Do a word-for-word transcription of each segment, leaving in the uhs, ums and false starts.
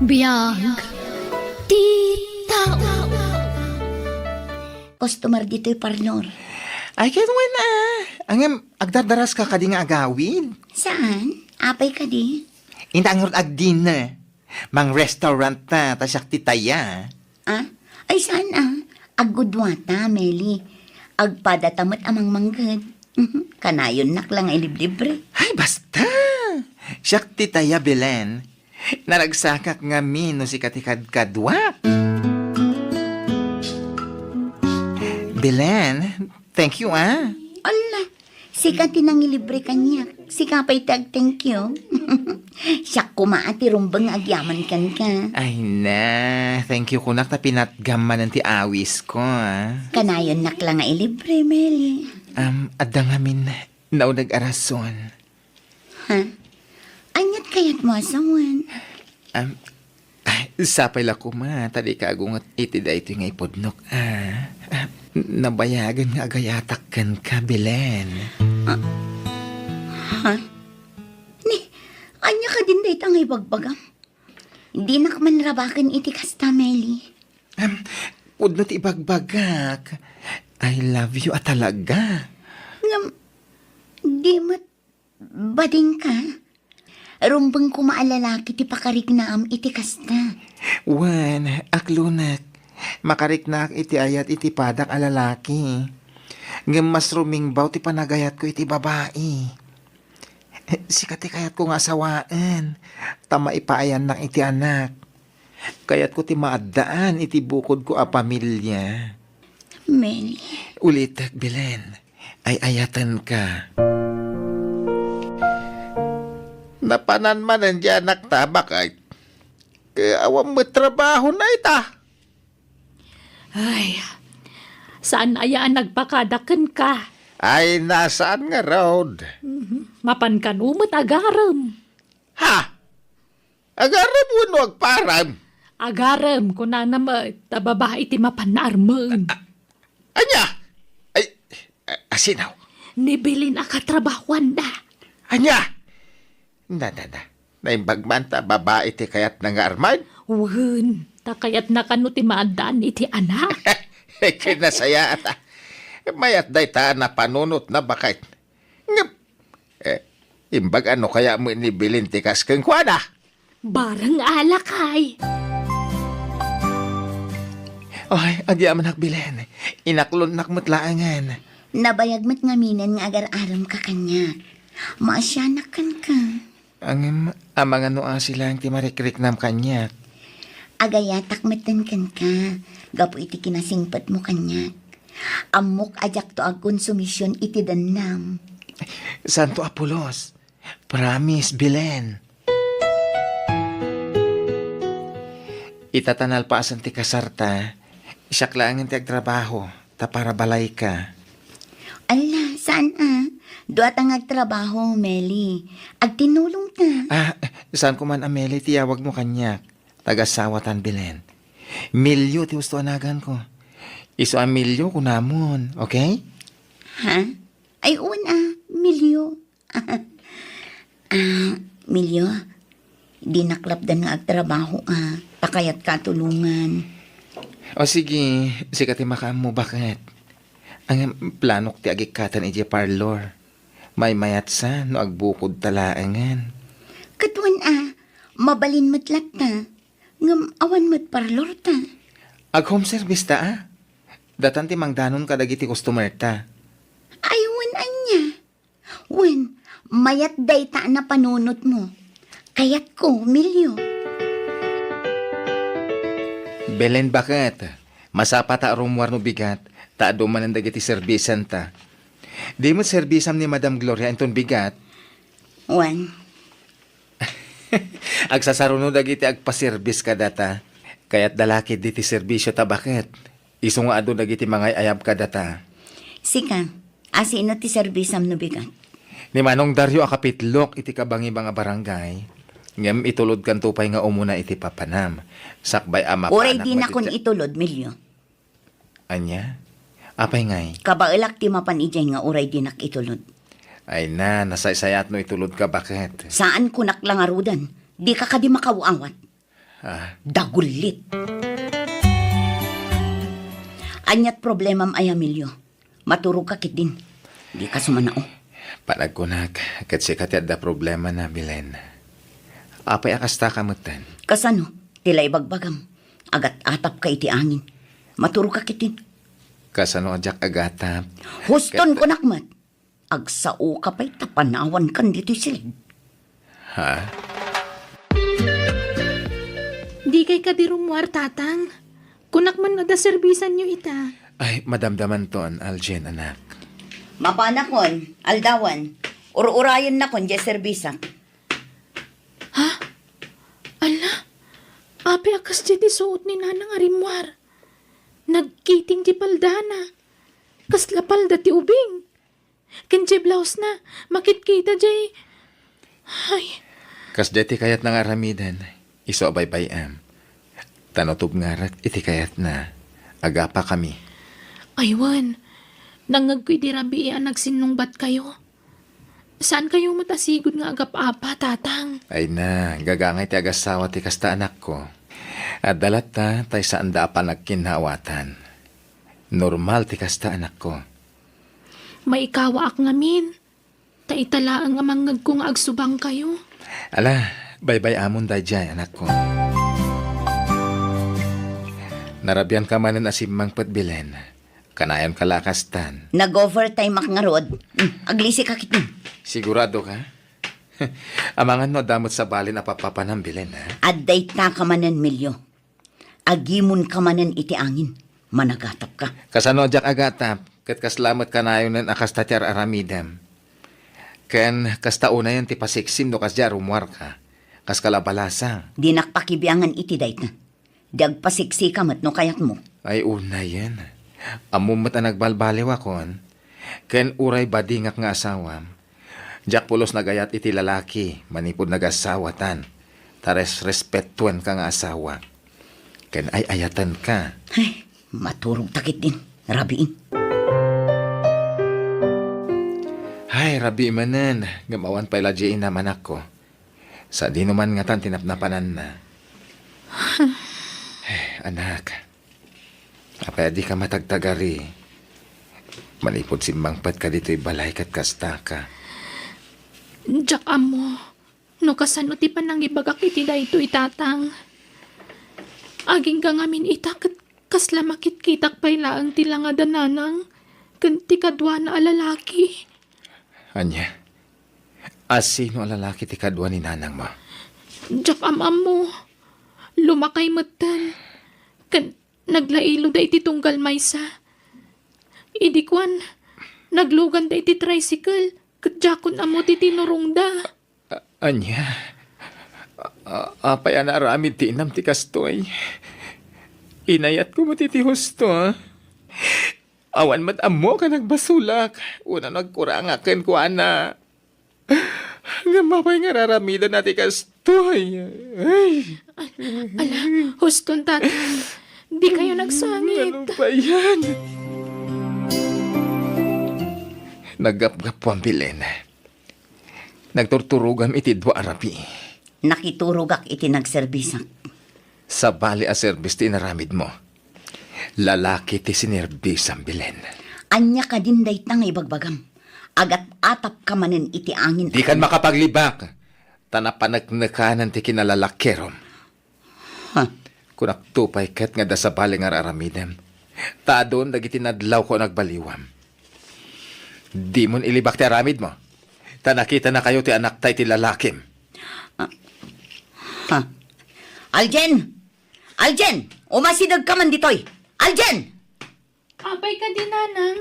Biag ti tao. Customer ditoy parlor. Ay, ket wen, ah. Ngem, agdardaraska kadi nga agawid? Saan? Apay kadi? Inta ngarud agdinner. Mang-restaurant ta, ta siak ti taya. Ah? Ay, saan, ah? Agguduata, Meli. Agpadata met a mangmangged. Kanayonnak la nga iliblibre. Ay, basta! Siak ti taya, Belen. Naragsakak ngamin no sika ti kadkaduak. Belen, thank you, ah. Ala, sika ti nangilibre kaniak. Sika pay ti ag-thank you. Siak koma a ti rumbeng nga agyaman kenka. Ay na, thank you kunak ta pinatgam manen ti awisko, ah. Kanayonnak la nga ilibre, Meli. Um, adda ngamin nauneg a rason. Ha? Aniat kayatmo a sawen? Um, ay, sapay la koma, ta dika agunget iti daytoy nga ipudnok, ah. Ah, nabayagen nga agayatak kenka, Belen. Ah, ha? Ni, ania kadin dayta nga ibagbagam? Dinak man rabaken iti kasta, Meli. Um, pudno ti ibagbagak. I love you a talaga. Ngem, di met badingka? Rumbeng koma a lalaki ti pakariknaam iti kasta. Wen, aklonek. Makariknaak iti ayat iti padak a lalaki. Ngem mas rumingbaw ti panagayatko iti babai. Sika ti kayatko nga asawaen, ta maipaayannak iti anak. Kayatko ti maaddaan iti bukodko a pamilia. Meli. Ulitek, Belen. Ay-ayatenka. Napanan manen di anakta, baket. Awan met trabahona ita. Ay, saan aya a nagpakada kenka? Ay, na, saan ngarud? Mhm. Mapan kano met agarem. Ha? Agarem wenno agparem? Agarem, kunana met, ta babai ti mapan naarmen. Ania? Ay, a-, asino? Ni Belen a katrabahuanda. Ania? Na, na, na. Naimbag man ta babai ti kayatna nga armen? Wen, ta kayatna kano ti maaddaan iti anak. Kinasayaat, ah. Mayat dayta a napanunotna, baket. Ngem, eh, imbag ano kaya met ni Belen ti kas kenkuana? Bareng alakay. Ay, agyamanak, Belen. Inaklonnak met laengen. Nabayag met ngaminen nga agar-aremka kaniak. Maasianak kenka. Ngem, amangan no asi laeng ti marikriknam kaniak. Agayatak metten kenka, gapu iti kinasingpetmo kaniak. Ammok a diakto agkonsumision iti dennam. Saanto a pulos. Promise, Belen. Ita ta nalpasen ti kasarta, siak laengen ti agtrabaho, ta para balayka. Ala, saan a? Dua ta nga agtrabaho, Meli. Agtinulongta. Ah, saan ko man a Meli ti yawagmo kaniak? Tagasawatan, Belen. Milio ti husto a naganko. Isu a Milio kunamon, okay? Ha? Ay, wen a, Milio. Ah, Milio, dinak lapdan nga agtrabaho a, ta kayatka a tulongan. O sige, sika ti makaammo, baket. Ang planok ti agikkaten idiay parlor. Maymayatsa no agbukodta laengen. Ket wen a, mabalin met latta, ngem awan met parlorta. Ag-home service ta a. Datan ti mangdanon kadagiti customer ta. Ay, wen ania? Wen, mayat dayta a napanunotmo. Kayatko, Milio. Belen, baket. Masapa ta rummuar no bigat, ta adu manen dagiti serbisan ta. Di met serbisam ni Madam Gloria inton bigat. Wen. Agsasaruno dagiti agpaserbis kadata. Kayatda la ketdi ti serbisio ta, baket. Isu nga adu dagiti mangay-ayab kadata. Sika, asino ti serbisam no bigat? Ni Manong Dario a kapitlok iti kabangibang a barangay, ngem itulodkanto pay nga umuna iti papanam. Sakbay a mapanak. Uray dinakon itulod, Milio. Ania? Apay ngay? Kabaelak ti mapan idiay nga uray dinak itulod. Ay na, nasaysayaat no itulodka, baket. Saan, kunak la ngaruden. Dika kadi makaw-awat. Ah. Dagullit. Aniat problemam aya, Emilio? Maturogka ketdin. Dika sumanao. Panagkunak, ket sika ti adda problemana, Belen. Apay a kastaka metten? Kasano? Ti la ibagbagam. Agat-atapka iti angin. Maturogka ketdin. Kasano a diak agatap? Huston, ket kunak met. Agsaoka pay ta panawankan ditoy siled. Ha? Dikay kadi rummuar, Tatang. Kunak man no adda serbisanyo ita. Ay, madamdamanton, Aljen, anak. Mapanakon, aldawan. Ur-urayennakon diay serbisak. Ha? Ala, apay a kasdiay ti suot ni Nanang a rimmuar? Nagkiting ti paldana. Kasla palda ti ubing. Ken diay blouse-na, makitkita diay. Ay. Kasdiay ti kayatna nga aramiden, isu a baybay-am. Ta no tubngarek iti kayatna, agapakami. Ay wen, nangngegko idi rabii a nagsinnungbatkayo. Saankayo met a sigud nga agap-apa, Tatang? Ay na, gagangay ti agassawa ti kasta, anakko. Adda latta, tay saanda a panagkinnaawatan. Normal ti kasta, anakko. Maikawaak ngamin, ta ita laeng a mangngegko nga agsubangkayo. Ala, baybay-amon daydiay, anakko. Narabianka manen a simmangpet, Belen. Kanayonka la a kastan. Nag-overtime-ak ngarud. Hmm, aglisika ketdin. Sigurado ka? Amangan no adda met sabali a papapanam, Belen, ha? Adda itaka manen, Emilio. Agimonka manen iti angin. Managatapka. Kasano a diak agatap, ket kasla met kanayonen a kasta ti ar-aramidem. Ken kasta unayen ti pasiksim no kasdiay a rummuarka. Kas kalabalasang. Dinak pakibiangan iti dayta. Di agpasiksika met no kayatmo. Ay, unayen. Ammom met a nagbalbaliwakon. Ken uray badingak nga asawam, diak pulos nagayat iti lalaki manipud nagasawatan, ta res-, respetuenka nga asawa. Ken ay-ayatenka. Ay, maturogta ketdin, rabii. Ay, rabii manen, ngem awan pay la diay inam, anakko. Sadino man ngatan ti napnapananna. Eh, anak, apay a dika matagtagari? Manipud simmangpetka ditoy balay ket kastaka. Diak ammo no kasano ti panangibagak iti daytoy, Tatang. Agingga ngamin ita ket kasla makitkitak pay laeng ti langa da Nanang ken ti kaduana a lalaki. Ania? A sino a lalaki ti kadua ni nanangmo? Diak am-ammo. Lumakay metten. Ken naglailo da iti tunggal maysa. Idi kuan, nagluganda iti tricycle, ket diakon ammo ti tinurongda. A-, ania? A-, apay a naaramid ti inam ti kastoy? Inayatko met iti husto, a? Awan met ammo a nagbasolak, wenno nagkurangak kenkuana. Ngem apay nga ar-aramidanna ti kastoy? Ay! Ala, huston, Tatang. Dikayo nagsangit. Ano ba yan? Naggapgappuan, Belen. Nagturturogam iti dua a rabii. Nakiturogak iti nagserbisak. Sabali a serbis ti inaramidmo. Lalaki ti sinerbisam, Belen. Ania kadin dayta nga ibagbagam? Agat-atapka manen iti angin. Dikan makapaglibak, ta napaneknekanen ti kinalalakirom. Ha? Kunakto pay ket nga adda sabali nga ar-aramidem, ta adun dagiti nadlawko a nagbaliwam. Dimon ilibak ti aramidmo, ta nakitanakayo ti anakta iti lalakim. Ah, ha? Aljen! Aljen! Umasidegka man ditoy! Aljen! Apay kadi, Nanang?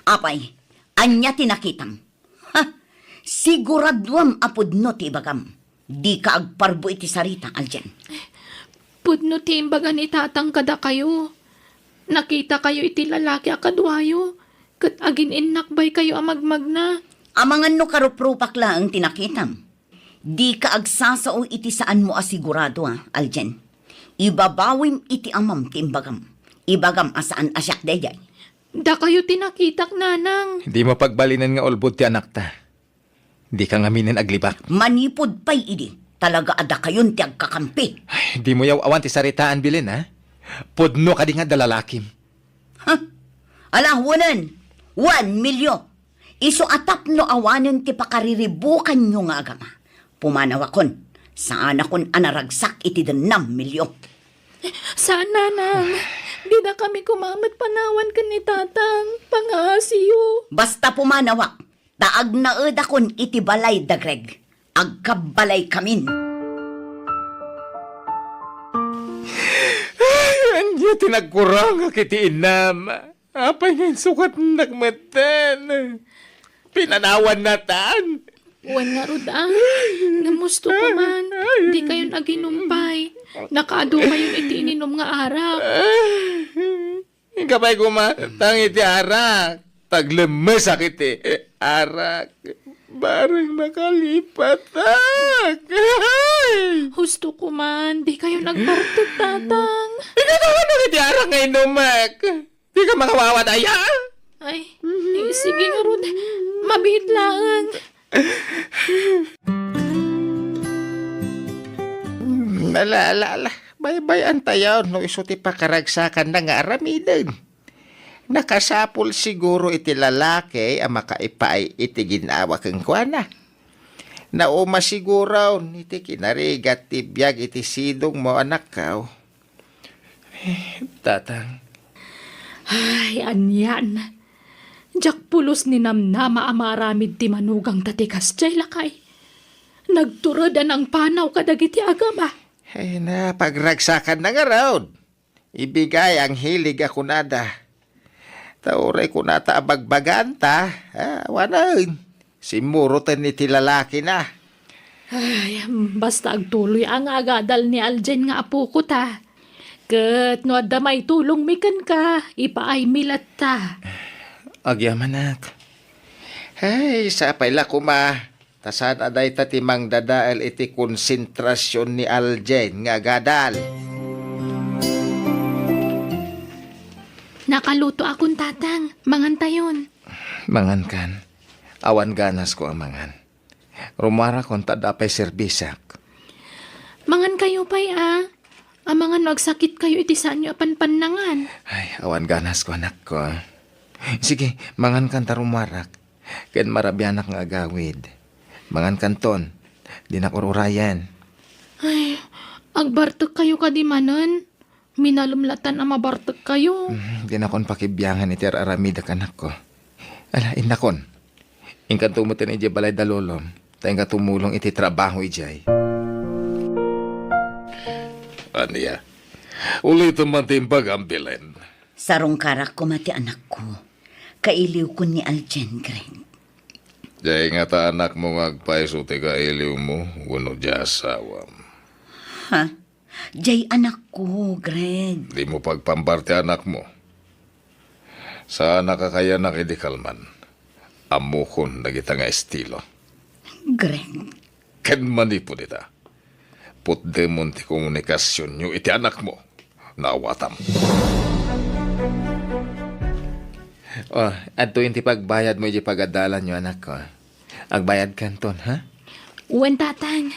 Apay, ania ti nakitam? Ha? Siguraduam a pudno ti ibagam. Dika agparbo iti sarita, Aljen. Pudno ti imbaga ni Tatang kadakayo. Nakitakayo iti lalaki a kaduayo, ket agin-innakbaykayo a magmagna. Amangan no karuprupak laeng ti nakitam. Dika agsasao iti saanmo a sigurado, a, Aljen. Ibabawim iti amam ti imbagam. Ibagam a saan a siak daydiay. Dakayo ti nakitak, Nanang. Dimo pagbalinen nga ulbod ti anakta. Dika ngaminen aglibak. Manipud pay idi, talaga a dakayon ti agkakampi. Ay, dimo yaw-awan ti saritaan, Belen, ha? Pudno kadi nga adda lalakim. Ha? Ala, wanen, Juan, Milio, isu a tapno awanen ti pakariribukanyo nga agama, pumanawakon. Saanakon a naragsak iti dennam, Milio. Saan, Nanang. Dida kami kumamet panawan ken ni Tatang. Pangaasiyo. Basta pumanawak, ta agnaedakon iti balay da Greg. Agkabbalaykamin. Ay, ania ti nagkurangak iti inam? Apay nga insukatnak metten? Pinanawannatan? Wen ngarud, ah. Namusto ko man. Di kayon aginumpay. Nakaadu kayon iti ininum nga arak. Inkapay kumatang iti arak. Taglemmesak iti arak. Bareng nakalipatak. Husto ko man. Di kayon agbartek, Tatang. Ikatawanak iti arak nga inumek. Di ka makawawan aya? Ay, eh, sige ngarud. Mabiit laeng. Ala, ala, ala. Baybay-antayo no isu ti pakaragsakanna nga aramiden. Nakasapul siguro iti lalaki a makaipaay iti ginawa kenkuana. Nauma siguro iti kinarigat ti biag iti sidongmo, anakko. Eh, Tatang. Ay, anian. Diak pulos ni namnama a maaramid ti manugangta ti kasdiay, lakay. Nagtured a nangpanaw kadagiti agama. Ay, napagragsakanna ngarud. Ibigay ang hilig a kunada. Ta uray kunata a bagbaganta, ah, awanen. Simmuroten iti lalakina. Ay, basta agtuloy a nga agadal ni Aljen nga apoko ta. Ket no adda maitulongmi kenka, ipaaymi latta. Agyamanak. Ay, sapay la koma. Ta saan a dayta ti mangdadael iti konsentrasion ni Aljen nga agadal. Nakalutoakon, Tatang. Mangantayon. Mangankan. Awan ganasko a mangan. Rumuarakon ta adda pay serbisak. Mangankayo pay, a. Amangan no agsakitkayo iti saanyo a panpannangan. Ay, awan ganasko, anakko. Sige, mangankan ta rumuarak. Ken marabianak nga agawid. Mangankanton. Dinak ur-urayen. Ay, agbartekkayo kadi manen? Minalem latan a mabartekkayo. Mm, dinakon pakibiangan iti ar-aramidek, anakko. Ala, innakon. Inkanto metten idiay balay da lolom, ta inka tumulong iti trabaho idiay. Ania? Ulitem man ti imbagam, Belen. Sarungkarak koma ti anakko. Kailiwkon ni Aljen, Greg. Diay ngata anakmo nga agpayso ti kailiwmo wenno diay asawam? Ha? Diay anakko, Greg. Dimo pagpambar ti anakmo. Saanak a kayanak idi kalman. Ammokon dagita nga estilo. Greg. Ken manipud ita, putdemon ti komunikasionyo iti anakmo. Naawatam. Oh, adtoyen ti pagbayadmo iti pagadalanyo, anakko. Agbayadkanton, ha? Wen, Tatang.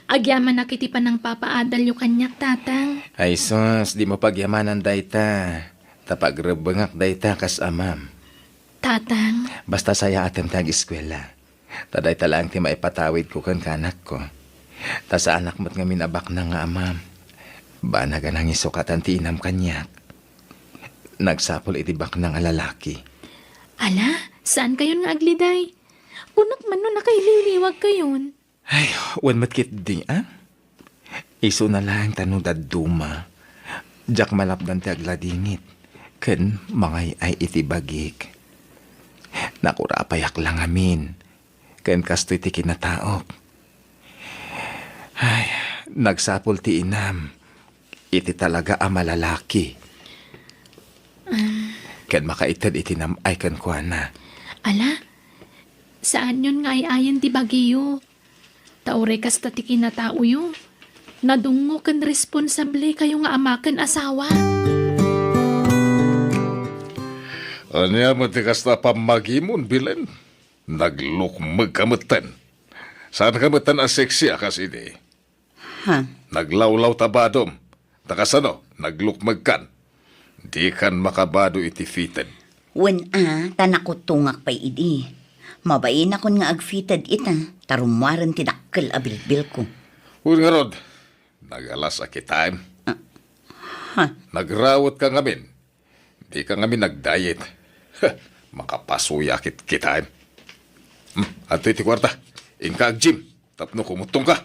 Agyamanak iti panangpapaadalyo kaniak, Tatang. Ay sus, dimo pagyamanan dayta. Ta pagrebbengak dayta kas amam. Tatang. Basta sayaatem ti agiskuela. Ta dayta laeng ti maipatawidko kenka, anakko. Ta saanak met ngamin a baknang nga amam. Banag a nangisukatan ti inam kaniak. Nagsapul iti baknang a lalaki. Ala, saankayon nga agliday? Kunak man no nakailiwliwagkayon. Ay, wen met ketdi, a? Isuna laeng ta no dadduma, diak malapdan ti agladingit ken mangay-ay iti bagik. Nakurapayak la ngamin, ken kastoy ti kinataok. Ay, nagsapul ti inam iti talaga a malalaki. Ken makaited iti nam-ay kenkuana. Ala, saanyon nga ay-ayen ti bagiyo. Ta uray kasta ti kinataoyo, nadungngo ken responsablekayo nga ama ken asawa. Ania met ti kasta a pammagimon, Belen? Naglukmegka metten. Saanka metten a sexy a kas idi. Ha? Naglawlaw ta badom. Ta kasano, naglukmegkan. Dikan makabado iti fitted. Wen a, ta nakutungak pay idi. Mabainakon nga agfitted ita, ta rummuaren ti dakkel a bilbilko. Wen ngarud, nagalas a kitaem. Ah, ha? Nagrawet ka ngamin. Dika ngamin nagdiet. Makapasuya kit kitaem. Hmm, adtoy ti kuarta. Inka ag-gym. Tapno kumuttongka.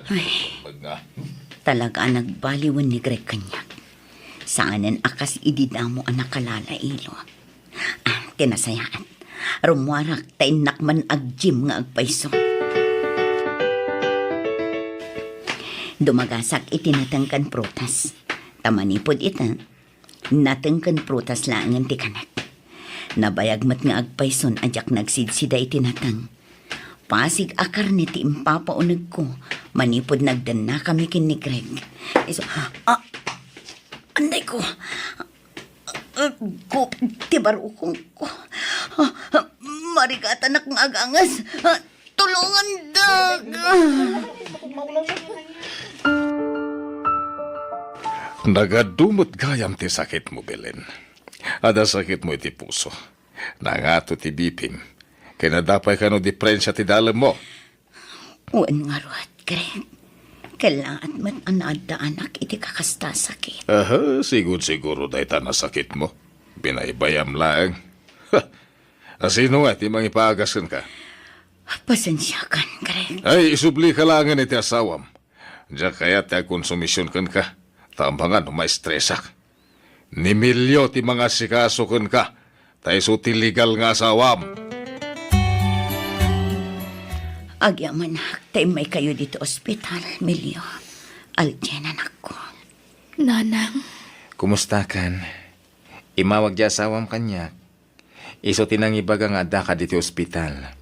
Ay, talaga a nagbaliwen ni Greg kaniak. Saanen a kas idi damo a nakalalailo. Ah, ti nasayaat. Rummuarak ta innak man ag-gym nga agpayso. Dumagasak iti natengken prutas. Ta manipud ita, nateng ken prutas laengen ti kanek. Nabayag met nga agpayson a diak nagsidsida iti nateng. Pasig a karne ti impapaunegko manipud nagdennakami ken ni Greg. Isu, ah, andayko. Ah, gupit ti barukongko. Ah, marigatanak nga agangas. Ah, tulongandak. Nagadu met gayam ti sakitmo, Belen. Adda sakitmo iti puso. Nangato ti B P-m. Ken adda pay kano diperensia ti dalemmo. Wen ngarud, Greg. Kellaat met a naaddaanak iti kakasta a sakit. Aha, sigud-siguro dayta nasakitmo. Binaybayam laeng. Ha! Asino nga ti mangipaagas kenka? Pasensiakan, Greg. Ay, isublika laengen iti asawam. Diak kayat ti agkonsumision kenka. Ta amangan no maestresak. Ni Melio ti mangasikaso kenka, ta isu ti legal nga asawam. Agyamanak ta immaykayo ditoy ospital, Melio. Aljen, anakko. Nanang. Kumustakan? Immawag ti asawam kaniak. Isu ti nangibaga nga addaka ditoy ospital.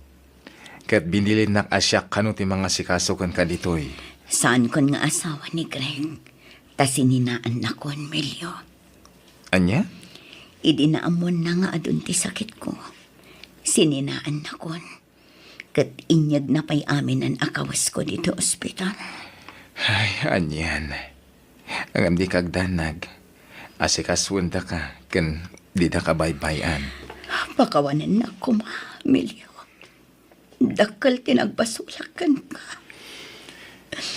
Ket binilinnak a siak kano ti mangasikaso kenka ditoy. Saankon nga asawa ni Greg, ta sininaannakon, Melio. Ania? Idi naammoanna nga adun ti sakitko, sininaannakon. Ket inyegna pay aminen a kawesko ditoy ospital. Ay, anian. Ngem dika agdanag. Asikasuendaka ken didaka baybay-an. Pakawanennak koma, Melio. Dakkel ti nagbasolak kenka.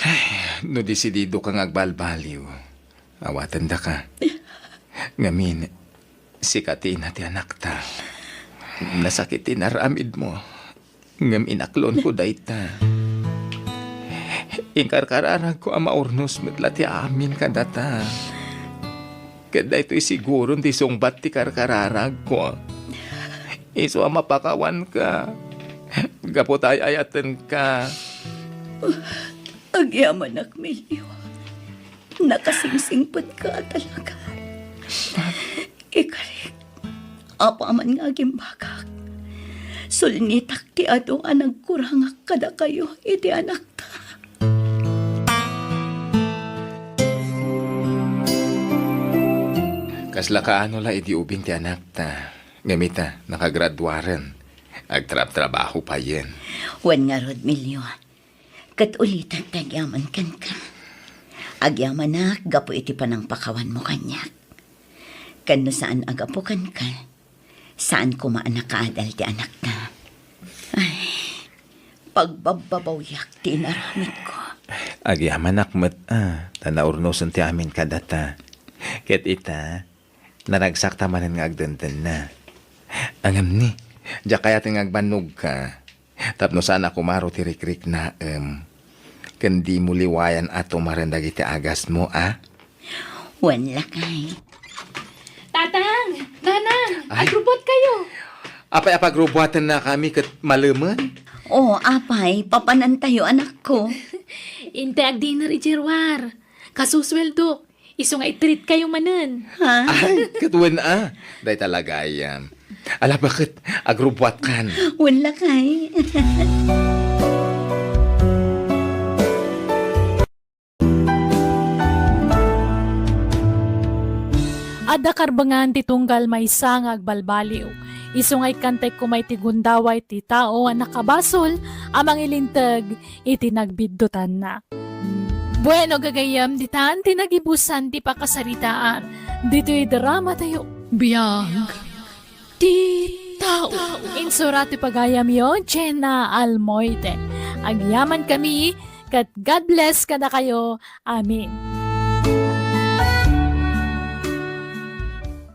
Ay, no desididoka nga agbalbaliw, awatendaka. Ngamin, sika ti ina ti anakta. Nasakit ti inaramidmo. Ngem inaklonko dayta. Inkarkararagko a maurnos met la ti amin kadata. Ket daytoy siguron ti sungbat ti karkararagko. Isu a mapakawanka. Gapu ta ay-ayatenka. Agyamanak, Melio. Nakasingsingpetka a talaga. Ikarik, apaman nga agimbagak, sulnitak ti adu a nagkurangak kadakayo iti anakta. Kasla kaano la idi ubing ti anakta, ngem ita, nakagraduaren, agtrabtrabaho payen. Wen ngarud, Melio, ket ulitek ti agyaman kenka. Agyamanak gapu iti panangpakawanmo kaniak. Ken no saan a gapu kenka, saan koma a nakaadal ti anakta. Ay, pagbabbabawiak ti inaramidko. Agyamanak met, a, ta naurnosen ti amin kadata. Ket ita, naragsakta manen nga agdendenna. Ngem ni, diak kayaten nga agbannogka. Tapno saan a kumaro ti rikriknaem, ken dimo liwayan a tumaren dagiti agasmo, a? Wen, lakay. Tatang! Nanang! Ay. Agrubbuatkayo! Apay a pagrubbuatennakami ket malemen? O, apay, papanantayo, anakko. Intay agdinner idiay ruar. Kasusueldok. Isu nga itreat kayo manen. Ha? Ay, ket wen a. Dayta la gayam. Ala, baket, agrubbuatkan. Wen, lakay. Adda karbengan ti tunggal maysa nga agbalbaliw. Isu nga ikkantek koma iti gundaway ti tao a nakabasol a mangilinteg iti nagbiddutanna. Bueno, gagayyem, ditan ti nagibusan ti pakasaritaan. Ditoy drama tayo. Biag ti tao. Insura ti pagayamyo, Jenna Almoite. Agyaman kami, ket God bless kadakayo. Amen.